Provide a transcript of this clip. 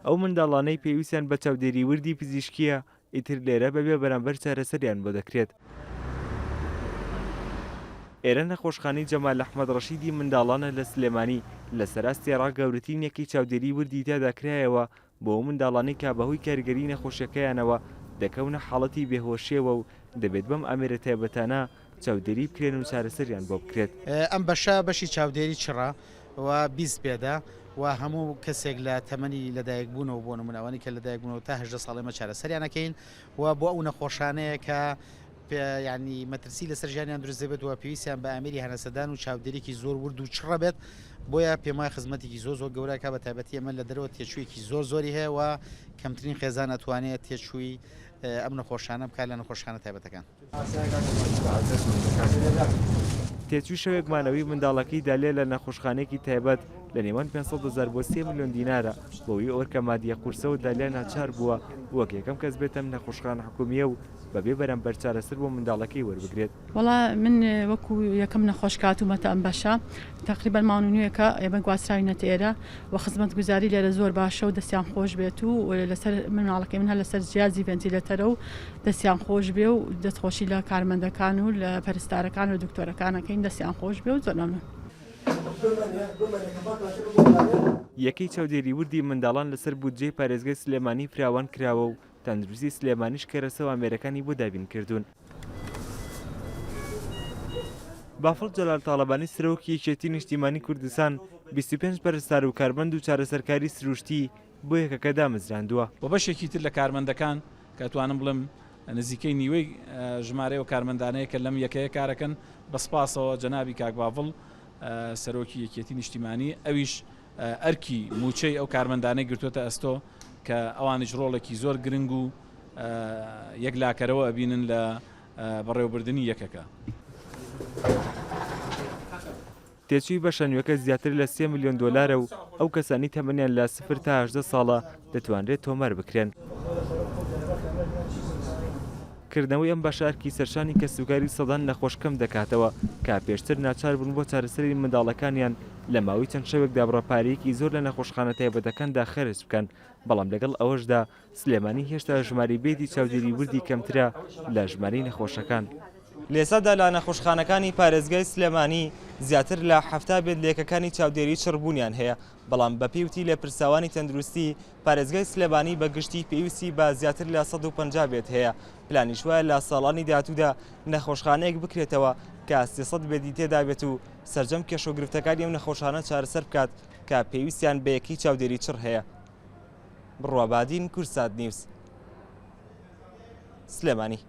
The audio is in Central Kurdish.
ئەو منداڵانەی پێویستیان بە چاودێری وردی پزیشکییە، ئیتر لێرە بەبێ بەرامبەر چارەسەریان بۆ دەکرێت. ئێرە نەخۆشخانەی جەمال ئەحمەد ڕەشیدی منداڵانە لە سلێمانی، لەسەر ئاستی عێراق گەورەترین یەکەی چاودێری وردی تیادا کرایەوە بۆ ئەو منداڵانەی کە بەهۆی کاریگەری نەخۆشیەکەیانەوە دەکەونە حاڵەتی بێهۆشیەوە و دەبێت بەم ئامێرە تایبەتانە چاودێری بکرێن و چارەسەریان بۆ بکرێت. ئەم بەشە بەشی چاودێری چڕە و 20 بێدە و هەموو کەسێک لە تەمەنی لەدایکبوونەوە بۆ نمونە ئەوانەی کە لەدایکبوونەوە تا 18 ساڵ ئێمە چارەسەریان ئەکەین و بۆ ئەو نەخۆشانەیە کە یانی مەترسی لەسەر ژیانیان دروست دەبێت و پێویستیان بە ئامێری هەناسەدان و چاودێریی زۆر ورد و چڕە بێت بۆیە پێم وایە خزمەتێکی زۆر زۆر گەورە کا بە تایبەتی ئەمە لە دەرەوە تێچوویەکی زۆر زۆری هەیە و کەمترین خێزان ئەتوانێت تێچووی ئەم نەخۆشانە بکات لە نەخۆشخانە تایبەتەکان. تێچووی شەوێک مانەوەی منداڵەکەی دالیا لە نەخۆشخانەیەکی تایبەت لە نێوان 500 هەزار بۆ 3 ملیۆن دینارە، بەهۆی ئەو ئەرکە مادییە قورسەوە دالیا ناچار بووە وەک یەکەم کەس بێتە ئەم نەخۆشخانە حکومییە و بەبێ بەرامبەر چارەسەر بۆ منداڵەکەی وەربگرێت. وەڵا من وەکو یەکەم نەخۆش کە هاتوومەتە ئەم بەشە تەقریبەن مانگ و نوێکە ئێمە گواستراوینەتە ئێرە و خزمەتگوزاری لێرە زۆر باشە و دەستیان خۆش بێت و لەسەر مناڵەکەی من هەر لەسەر جیازی ڤێنتیلەتەرە و دەستیان خۆش بێ و دەستخۆشی لە کارمەندەکان و لە پەرستارەکان و دکتۆرەکان ئەکەین دەستیان خۆش بێ و زۆر مەمنون. یەکەی چاودێری وردی منداڵان لەسەر بودجەی پارێزگای سلێمانی فراوان کراوە و تەندروستی سلێمانیش کەرەسە و ئامێرەکانی بۆ دابین کردوون. بافڵ جەلال تاڵەبانی سەرۆکی یەکێتی نیشتیمانی کوردستان 25 پەرستار و کارمەند و چارەسەرکاری سروشتی بۆ یەکەکە دامەزراندووە. وە بەشێکی تر لە کارمەندەکان کە ئەتوانم بڵێم نزیکەی نیوەی ژمارەی ئەو کارمەندانەیە کە لەم یەکەیە کارەکەن، بە سپاسەوە جەنابی کاک باڤڵ سەرۆکی یەکێتی نیشتیمانی ئەویش ئەرکی مووچەی ئەو کارمەندانەی گرتووەتە ئەستۆ کە ئەوانیش ڕۆڵێکی زۆر گرنگ و یەکلاکەرەوە ئەبینن لە بەڕێوەبردنی یەکەکە. تێچووی بەشە نوێکە زیاتر لە سێ ملیۆن دۆلارە و ئەو کەسانەی تەمەنیان لە سفر تا 18 ساڵە دەتوانرێت تۆمار بکرێن. کردنەوەی ئەم بەشە ئەرکی سەرشانی کەسوکاری سەدان نەخۆش کەم دەکاتەوە کە پێشتر ناچار بوون بۆ چارەسەری منداڵەکانیان لە ماوەی چەند شەوێکدا بڕە پارەیەکی زۆر لە نەخۆشخانە تایبەتەکاندا خەرج بکەن، بەڵام لەگەڵ ئەوەشدا سلێمانی هێشتا ژمارەی بێدی چاودێری وردی کەمترە لە ژمارەی نەخۆشەکان. لەئێستادا لە نەخۆشخانەکانی پارێزگای سلێمانی زیاتر لە 70 بێد لە یەکەکانی چاودێری چڕ بوونیان هەیە، بەڵام بەپێی وتی لێپرسراوانی تەندروستی پارێزگای سلێمانی بە گشتی پێویستی بە زیاتر لە 150 بێد هەیە، پلانیش وایە لە ساڵانی داهاتوودا نەخۆشخانەیەک بکرێتەوە کە 300 بێدی تێدابێت و سەرجەم کێشە و گرفتەکانی ئەو نەخۆشانە چارەسەر بکات کە پێویستیان بە یەکەی چاودێری چڕ هەیە. بڕوا بادین، کوردسات نیوز، سلێمانی.